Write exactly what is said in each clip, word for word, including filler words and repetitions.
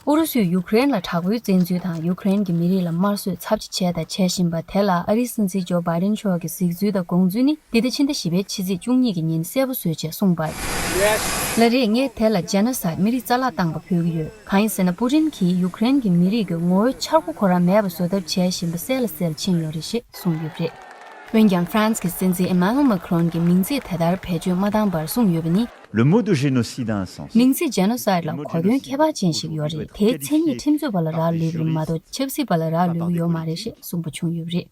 ཨུ་རུ་སུས་ཡུ་ཀེ་རེན་ལ་དྲག་པོའི་བཙན་འཛུལ་དང་ཡུ་ཀེ་རེན་གྱི་མི་རིགས་ལ་དམར་གསོད་ཚབས་ཆེ་བྱས་དང་བྱེད་བཞིན་པ་དེ་ལ་ཨ་རིའི་སྲིད་འཛིན་ཇོ་བྷའི་ཌེན་མཆོག་གི་གཟིགས་ཚུལ་དང་དགོངས་ཚུལ་ནི་འདི་ཟླ་ཕྱི་ཟླ་བཞི་པའི་ཕྱི་ཚེས་བཅུ་གཉིས་ཀྱི་ཉིན་གསལ་པོ་བཟོས་ཆེད་གསུངས་པར། ལ་རེས་ངས་དེ་ལ་ཇེ་ནོ་སའིད་མི་རིགས་རྩ་བརླག་བཏང་པ་འབོད་ཀྱི་ཡོད། གང་ཡིན་ཟེར་ན་པུ་ཏིན་གྱིས་ཡུ་ཀེ་རེན་གྱི་མི་རིགས་ཀྱི་ངོ་བོའི་འཆར་སྒོ་ཁོ་རང་མེད་པ་བཟོ་ཐབས་བྱས་བཞིན་པ་གསལ་ལ་གསལ་ཕྱིན་ཡོད་རེད་ཞེས་གསུངས་ཡོད་པ་རེད། འོན་ཀྱང་ཧྥ་རན་སི་གི་སྲིད་འཛིན་ཨེ་མ་ནུ་ཨེལ་མ་ཁི་རོན་གྱིས་མིང་ཚིག་དེ་ལྟར་བེད་སྤྱོད་མ་བཏང་བར་གསུངས་ཡོད་པ་ནི། Le mot de génocide a un sens. མིང་ཚིག་ཇེ་ནོ་སའིད་ལ་གོ་དོན་ཁྱད་པར་ཅན་ཞིག་ཡོད་རེད། དེའི་མཚན་ཉིད་ཁྲིམས་རྩོད་པ་ལ་རག་ལུས་པ་མ་གཏོགས་ཆབ་སྲིད་པ་ལ་རག་ལུས་ཀྱི་ཡོད་མ་རེད་ཞེས་གསུངས་པ་བྱུང་ཡོད་པ་རེད།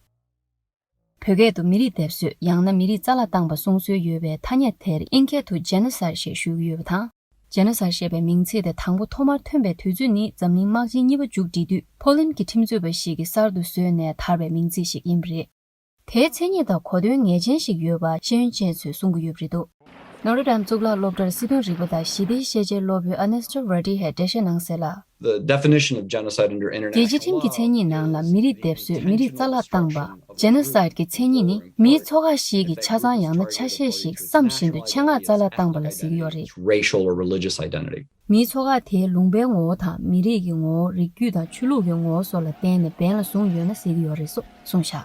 བོད་སྐད་དུ་མི་རིགས་སྡེབ་གསོད་ཡང་ན་མི་རིགས་རྩ་བརླག་བཏང་པ་གསུང་སྲོལ་ཡོད་པའི་ཐ་སྙད་དེར་དབྱིན་སྐད་དུ་ཇེ་ནོ་སའིད་ཞེས་ཞུ་གི་ཡོད་པ་དང་། ཇེ་ནོ་སའིད་ཞེས་པའི་མིང་ཚིག་དེ་དང་པོ་ཐོག་མར་ཐོན་པའི་དུས་ཚོད་ནི་འཛམ་གླིང་དམག་ཆེན་གཉིས་པ་མཇུག་བསྒྲིལ་དུས་ཕོ་ལན་གྱི་ཁྲིམས་རྩོད་པ་ཞིག་གིས་གསར་དུ་བཟོས་ནས་དར་བའི་མིང་ཚིག་ཞིག་ཡིན་པ་རེད། དེའི་མཚན་ཉིད་དང་གོ་དོན་ངེས་ཅན་ཞིག་ཡོད་པ་ཤེས་ཡོན་ཅན་ཚོས་གསུང་གི་ཡོད་པ་རེད་འདུག་ནོ་ཊར་ཌེམ་གཙུག་ལག་སློབ་གྲྭར་སྲིད་དོན་རིག་པ་དང་ཞི་བདེའི་ཤེས་བྱའི་སློབ་དཔོན་ཨར་ནེ་སི་ཊོ་ཝར་ཌི་ཧས་འགྲེལ་བཤད་གནང་གསལ་ལ། The definition of genocide under international law རྒྱལ་སྤྱིའི་ཁྲིམས་ཀྱི་མཚན་ཉིད་ནང་ལ་མི་རིགས་སྡེབ་གསོད་མི་རིགས་རྩ་བརླག་བཏང་པ། ཇེ་ནོ་སའིད་ཀྱི་མཚན་ཉིད་ནི་མིའི་ཚོགས་ཁག་ཞིག་གི་ཆ་ཚང་ཡང་ན་ཆ་ཤས་ཤིག་བསམ་བཞིན་དུ་ཆེད་མངགས་རྩ་བརླག་བཏང་པ་ལ་ཟེར་གྱི་ཡོད་རེད། Racial or religious identity. མིའི་ཚོགས་ཁག་དེའི་ལུང་པའི་ངོ་བོ་དང་མི་རིགས་ཀྱི་ངོ་བོ། རིགས་རྒྱུད་དང་ཆོས་ལུགས་ཀྱི་ངོ་བོ་སོགས་ལ་བརྟེན་ནས་འབེན་ལ་བཟུང་ཡོད་ན་ཟེར་གྱི་ཡོད་རེད་སོགས་གསུངས་བཞག་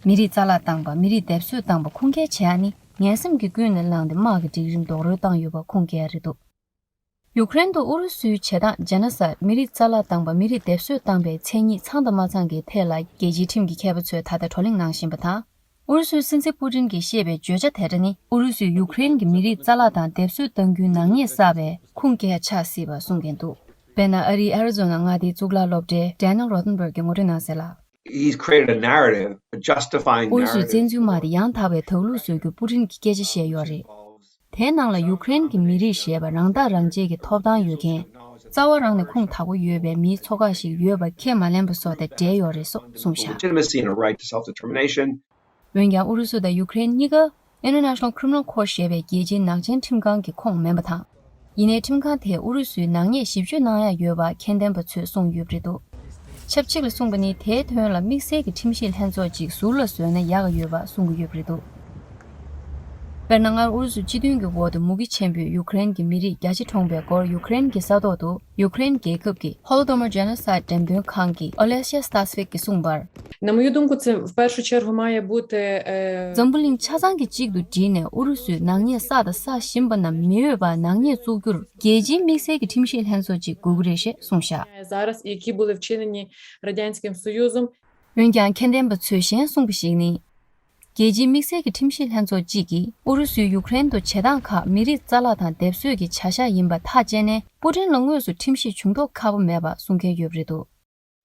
མི་རིགས་རྩ་བརླག་བཏང་པ། མི་རིགས་སྡེབ་གསོད་བཏང་པ་ཁུངས་སྐྱེལ་བྱེད་ཡ་ནི་ངན་སེམས་ཀྱིས་ཀུན་ནས་བསླངས་ཏེ་དམག་གི་སྒྲིག་རིམ་རྡོག་རོལ་བཏང་ཡོད་པ་ཁུངས་སྐྱེལ་ཡ་རེད་འདུག་ཡུ་ཀེ་རེན་དུ་ཨུ་རུ་སུའི་བྱེད་སྟངས་ཇེ་ནོ་སའིད་མི་རིགས་རྩ་བརླག་བཏང་པ། མི་རིགས་སྡེབ་གསོད་བཏང་པའི་མཚན་ཉིད་ཚང་དང་མ་ཚང་གི་ཐད་ལ་རྒྱལ་སྤྱིའི་ཁྲིམས་ཀྱི་མཁས་པ་ཚོས་ད་ལྟ་བགྲོ་གླེང་གནང་བཞིན་པ་དང་། ཨུ་རུ་སུའི་སྲིད་འཛིན་པུ་ཏིན་གྱིས་བཤད་པའི་བརྗོད་བྱ་དེ་འདྲ་ནི་ཨུ་རུ་སུས་ཡུ་ཀེ་རེན་གྱི་མི་རིགས་རྩ་བརླག་དང་སྡེབ་གསོད་གཏང་རྒྱུའི་ནག་ཉེས་བསགས་པའི་ཁུངས་སྐྱེལ་ཆགས་སྲིད་པ་གསུངས་མཁན་འདུག་དཔེར་ན་ཨ་རིའི་ཨེ་རི་ཛོ་ན་མངའ་སྡེའི་གཙུག་ལག་སློབ་གྲྭའི་Daniel Rodenberg གྱིས་ངོ་སྤྲོད་གནང་གསལ་ལ། He's created a narrative, a justifying ཨུ་རུ་སུའི་བཙན་འཛུལ་དམག་དེ་ཡང་དག་པའི་དག་ལུས་བཟོ་རྒྱུ་པུ་ཏིན་གྱིས་སྐད་ཆ་བཤད་ཡོད་རེད། དེའི་ནང་ལ་ཡུ་ཀེ་རེན་གྱི་མི་རིགས་ཞེས་པ་རང་ཐག་རང་གཅོད་ཀྱི་ཐོབ་ཐང་ཡོད་མཁན། རྩ་བ་རང་ནས་ཁུངས་དག་པོ་ཡོད་པའི་མིའི་ཚོགས་ཁག་ཞིག་ཡོད་པ་ཁས་མ་ལེན་པ་སོགས་དང་འབྲེལ་ཡོད་རེད་སོགས་གསུངས་བཞག Legitimacy and a right to self-determination. འོན་ཀྱང་ཨུ་རུ་སུ་དང་ཡུ་ཀེ་རེན་གཉིས་ཀ་International Criminal Court ཞེས་པའི་རྒྱལ་སྤྱིའི་ནག་ཅན་ཁྲིམས་ཁང་གི་ཁོངས་མིན་པ་དང་། ཡིན་ནའི་ཁྲིམས་ཁང་དེས་ཨུ་རུ་སུའི་ནག་ཉེས་ཞིབ་དཔྱོད་གནང་ཡ་ཡོད་པ་མཁྱེན་ལྡན་པ་ཚོས་གསུངས་ཡོད་པ་རེད་འདུག་ཆབས་ཅིག་ལ་གསུངས་པ་ནི་དེའི་དོན་ལ་དམིགས་བསལ་གྱི་ཁྲིམས་ཞིབ་ལྷན་ཚོགས་ཅིག་ཟུར་ལ་བཟོས་ན་ཡག་ག་ཡོད་པ་གསུང་གི་ཡོད་པ་རེད་འདུག་དཔེར་ན་སྔར་ཨུ་རུ་སུ་སྤྱི་མཐུན་གྱི་འོག་ཏུ་མུ་གེ་ཆེན་པོས་ཡུ་ཀེ་རེན་གྱི་མི་རིགས་བརྒྱ་ཆ་གྲོངས་པའི་སྐོར་ཡུ་ཀེ་རེན་གྱི་ས་ཐོག་ཏུ་ཡུ་ཀེ་རེན་རྒྱལ་ཁབ་ཀྱི་Holodomor Genocide འགྲེམས་སྟོན་ཁང་གི་Olesya Stasvik གིས་གསུངས་པར། На мою думку, це в першу чергу має бути, е, འཛམ་བུ་གླིང་ཆ་ཚང་གིས་གཅིག་ཏུ་བསྒྲིལ་ནས་ཨུ་རུ་སུའི་ནག་ཉེས་བསགས་དང་བསགས་བཞིན་པ་རྣམས་མི་འོས་པ་ནག་ཉེས་བཙུགས་རྒྱུར་རྒྱལ་སྤྱིའི་དམིགས་བསལ་གྱི་ཁྲིམས་ཞིབ་ལྷན་ཚོགས་ཅིག་དགོས་ཀྱི་རེད་ཞེས་གསུངས་བཞག Зараз, які були вчинені Радянським Союзом. འོན་ཀྱང་མཁྱེན་ལྡན་པ་ཚོས་གཞན་གསུངས་པ་ཞིག་ནི། རྒྱལ་སྤྱིའི་དམིགས་བསལ་གྱི་ཁྲིམས་ཞིབ་ལྷན་ཚོགས་གཅིག་གིས་ཨུ་རུ་སུའི་ཡུ་ཀེ་རེན་དུ་བྱེད་སྟངས་ཁག་མི་རིགས་རྩ་བརླག་དང་སྡེབ་གསོད་ཀྱི་བྱ་གཞག་ཡིན་པ་ཐག་བཅད་ནས་པུ་ཏིན་ལ་དངོས་སུ་ཁྲིམས་ཞིབ་བྱུང་མདོག་ཁ་པོ་མེད་པ་གསུང་མཁན་ཡོད་པ་རེད་འདུག་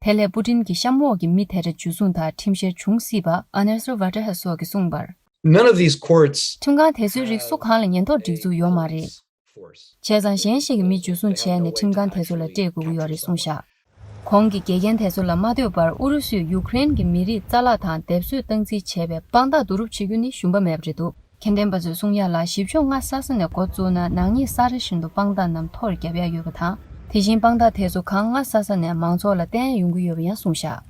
དེ་ལས་པུ་ཏིན་གྱི་གཤམ་འོག་གི་མི་དེ་འདྲ་འཇུ་བཟུང་དང་ཁྲིམས་བཤེར་བྱུང་སྲིད་པ་ཨ་ནེ་སོ་ཝ་ཏྲ་ཧ་སོགས་ཀྱིས་གསུངས་པར། None of these courts ཁྲིམས་ཁང་དེ་ཚོའི་རིགས་སུ་གང་ལ་ཉེན་རྟོག་སྒྲིག་འཛུགས་ཡོད་མ་རེད། བྱས་ཙང་གཞན་ཞིག་གིས་མི་འཇུ་བཟུང་བྱས་ནས་ཁྲིམས་ཁང་དེ་ཚོ་ལ་སྤྲད་དགོས་ཀྱི་ཡོད་རེད་གསུངས་བཞག་གོང་གི་དགེ་རྒན་དེ་ཚོ་ལ་མ་ལྟོས་པར་ཨུ་རུ་སུས་ཡུ་ཀེ་རེན་གྱི་མི་རིགས་རྩ་བརླག་དང་སྡེབ་གསོད་སྟངས་འཛིན་བྱས་པའི་དཔང་རྟགས་བསྡུ་རུབ་བྱེད་རྒྱུ་ནི་ཞུམ་པ་མེད་པ་རེད་འདུག་མཁྱེན་ལྡན་པ་ཚོས་གསུང་ཡ་ལ་ཞིབ་དཔྱོད་སྔ་ས་ས་ནས་འགོ་བཙུགས་ན་ནག་ཉེས་ས་ར་བཞིན་དུ་དཔང་རྟགས་རྣམས་ཐོར་བརྒྱབ་ཡ་ཡོད་པ་དང་། དེ་བཞིན་དཔང་རྟགས་དེ་ཚོ་གང་སྔ་ས་ས་ནས་མང་ཚོགས་ལ་བསྟན་ཡ་ཡོང་གི་ཡོད་པ་ཡང་གསུངས་བཞག